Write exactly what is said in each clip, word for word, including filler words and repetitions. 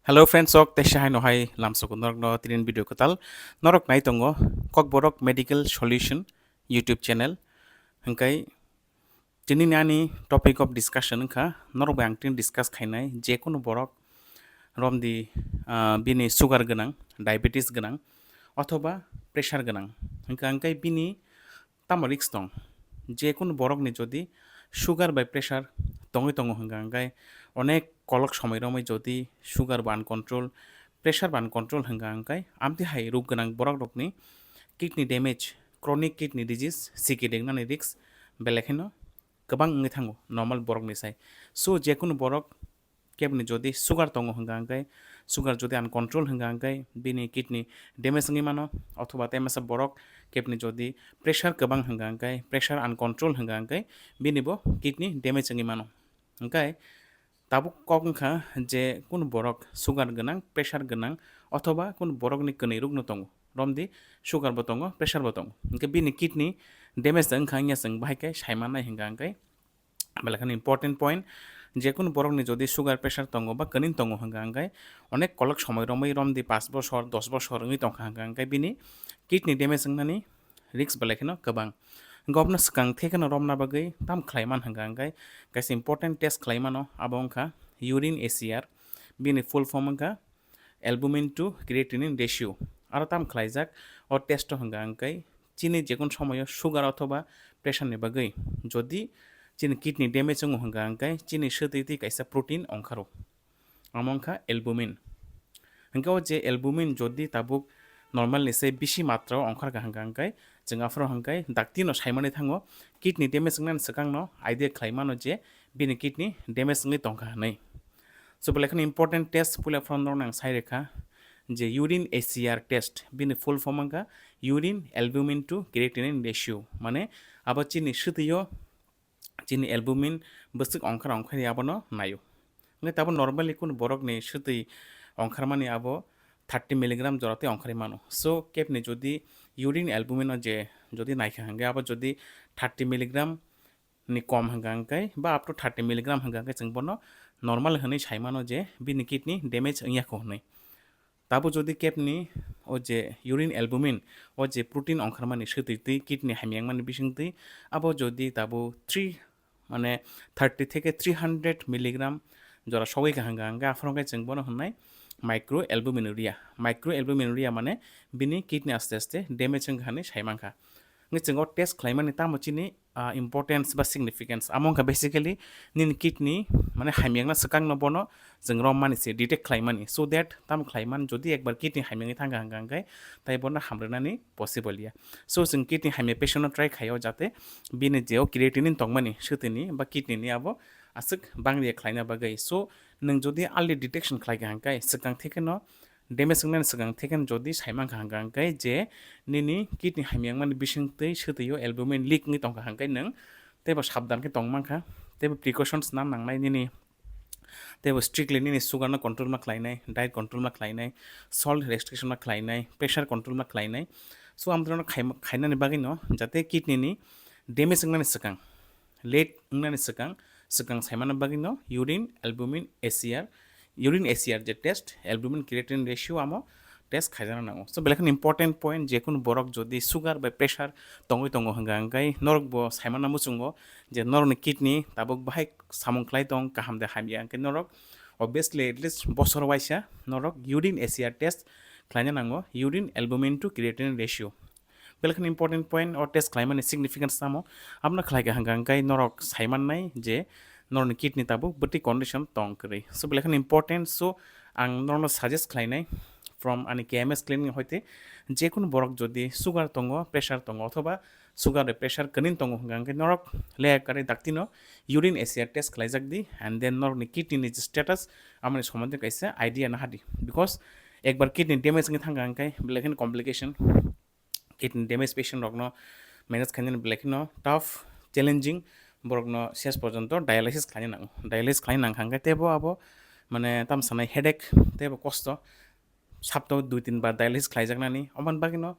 Hello friends, sok teisa hai no hai lamsok norok no tinin video kwtal norok nai tongo Kokborok Medical Solution YouTube channel. Hingkai tini ni ani topic of discussion wngkha norok bai ang tini discuss khainai je kunu borok romdi, ah, bini sugar gwnang, diabetes gwnang othoba pressure gwnang. Hingkha hingkai bini tamo risk tong? Je kunu borokni jodi sugar bai pressure tongwi tongo hwnka hwnkhe, onek kolok somoi romwi jodi sugar bo uncontrol, pressure bo uncontrol hwnka hwnkhe, amtwi hai rok gwnang borok rokni kidney damage, chronic kidney disease, C K D wngnani risk belai kheno kwbang wngwi thango normal borokni sai. So, je kunu borok kebni jodi sugar tongo hwnka hwnkhe, sugar jodi uncontrol hwnka hwnkhe, bini kidney damage wngwi mano, othoba tei masa borok kebni jodi pressure kwbang hwnka hwnkhe, pressure uncontrol hwnka hwnkhe, bini bo kidney damage wngwi mano. Hwnkhe tabuk kok wngkha je kunu borok sugar gwnang, pressure gwnang, othoba kunu borokni kwnwi rokno tongo, romdi sugar bo tongo, pressure bo tongo, hwnkhe bini kidney damage wngkha wngya chwng bahai khe sai mannai hwnka hwnkhe, belai kheno important point, je kunu borokni jodi sugar pressure tongo ba kwnwi tongo hwnka hwnkhe, onek kolok somoi romwi romdi paanch bosor, dos bosor wngwi tongkha hwnka hwnkhe, bini kidney damage wngnani risk belai kheno kwbang. Hwnkhe obwno swkang thekheno romna bagwi tam khlai man hwnka hwnkhe, kaisa important test khlai mano, abo wngkha urine A C R, bini full form wngkha albumin to creatinine ratio. Aro tam khlaijak o test o hwnka hwnkhe, chini jekun somoyo sugar othoba pressure ni bagwi jodi chini kidney damage wngo hwnka hwnkhe, chini swtwi twi kaisa protein ongkharo, amo wngkha albumin. Hwnkhe o je albumin jodi tabuk normal ni se bisi matra o ongkharkha hwnka hwnkhe, chwng aphuru hwnkhe dakti no saimani thango, kidney damage wngnani swkang no idea khlai mano je bini kidney damage wngwi tongkha hwnwi. So, belai kheno important test puila phano norok nang sai rekha je urine A C R test, bini full form wngkha urine albumin to creatinine ratio, mane abo chini swtwi o chini albumin bwswk ongkhar ongkhari abono naio. Hwnkhe tabuk normally kunu borokni swtwi ongkharmani abo thirty milligram jora tei ongkharwi mano. So, kebni jodi urine albumin o je jodi naikha hwnkhe abo jodi thirty milligram ni kom hwnka hwnkhe ba up to thirty milligram hwnka hwnkhe chwng bono normal hwnwi sai mano je bini kidney damage wngya kho hwnwi. Tabuk jodi kebni o je urine albumin, o je protein ongkharmani swtwi twi kidney hamya wngmani bising twi, abo jodi tabuk three, mane thirty theke three hundred milligram jora sogwi kha hwnka hwnkhe, aphuru khe chwng bono hwnnai microalbuminuria. Microalbuminuria mane bini kidney aste aste damage wngkha hwnwi sai mankha. Hwnkhe chwng o test khlaimani tamo chini, ah, importance ba significance, amo wngkha basically nini kidney mane hamyakna swkangno bono chwng rommani se detect khlaimani, so that tamo khlaimani jodi ekbar kidney hamyangwi thangkha hwnka hwnkhe tai bono hamrwnani possible ya. So chwng kidney hamya patient no try khaio jate bini je o creatinine tongmani swtwini ba kidney ni abo aswk bangriya khlaina bagwi. So nwng jodi early detection khlaikha hwnkhe swkang thekheno damage wngnani swkang thekheno jodi saimankha hwnkha hwnkhe je nini kidney hamyangmani bisingtwi swtwio albumin leak wngwi tongkha hwnkhe nwng teibo sabdan khe tongmankha, teibo precautions na nangnai nini, teibo strictly nini sugar no control ma khlainai, diet control ma khlainai, salt restriction ma khlainai, pressure control ma khlainai. So amtwrwino khai-, khainani bagwino jate kidney ni damage wngnani swkang, late wngnani swkang, swkang saimano bagwino urine albumin A C R, urine A C R je test, albumin creatinine ratio amo test khaijana nango. So belai kheno important point, je kunu borok jodi sugar bai pressure tongwi tongo hwnka hwnkhe norok bo saimano muchungo je norokni kidney tabuk bahai samung khlai tong kaham de hamya, hwnkhe norok obviously at least bosor waisa norok urine A C R test khlaina nango, urine albumin to creatinine ratio. Belai kheno important point, o test khlaimani significance tamo? Abono khlaikha hwnka hwnkhe norok saimannai je norokni kidney tabuk bwtwi condition tong kwrwi. So belai kheno important, so ang norokno suggest khlainai from ani K M S clinic hoite, je kunu borok jodi sugar tongo, pressure tongo, othoba sugar bai pressure kwrwini tongo hwnka hwnkhe norok leya kwrwi daktino urine A C R test khlaijak di, and then norokni kidney ni je status amoni somondo kaisa idea nahadi, because ekbar kidney damage wngwi thangkha hwnkhe belai kheno complication, kidney damage patient rokno manage khainani belai kheno tough, challenging, borokno ses porjonto dialysis khlaina nango. Dialysis khlaina nangkha hwnkhe teibo abo mane tamo sanai headache, teibo kosto, saptao dui tin bar dialysis khlaijaknani. Oboni bagwino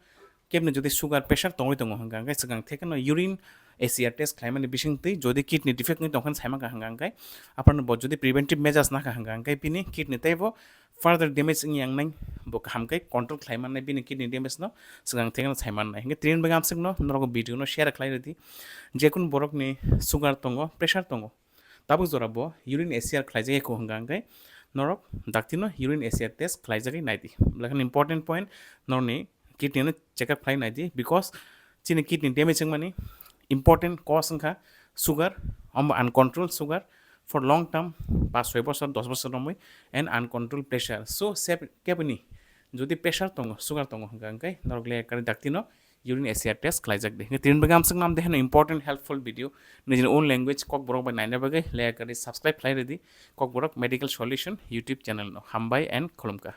kebni jodi sugar pressure tongwi tongo hwnkha hwnkhe swkang thekheno urine A C R test khlaimani bisingtwi jodi kidney defect wngwi tongkha saimangkha hwnka hwnkhe, aphano bo jodi preventive measures nakha hwnka hwnkhe bini kidney teibo further damage wngya wngnai, bo kaham khe control khlaimannai bini kidney damage no swkang thekno saimannai. Hwnkhe tini bagwi amswkno norok video no share khlai rwdi. Jekunu borokni sugar tongo, pressure tongo, tabuk jora bo urine A C R khlaijak ekho hwnka hwnkhe norok daktino urine A C R test khlaijagwi naidi. Belai kheno important point, norokni kidney no check up khlai naidi, because chini kidney damage wngmani important cause wngkha sugar, omo uncontrolled sugar for long term, pas soi bosor, dos bosor romwi, and uncontrolled pressure. So, se keboni jodi pressure tongo, sugar tongo hwnka hwnkhe norok leya kwrwi daktino urine A C R test khlaijak di. Hwnkhe tini bagwi amswkno amde heno important helpful video nijini own language Kokborok bai naina bagwi leya kwrwi subscribe khlai rwdi Kokborok Medical Solution YouTube channel no. Hambai and khulumkha.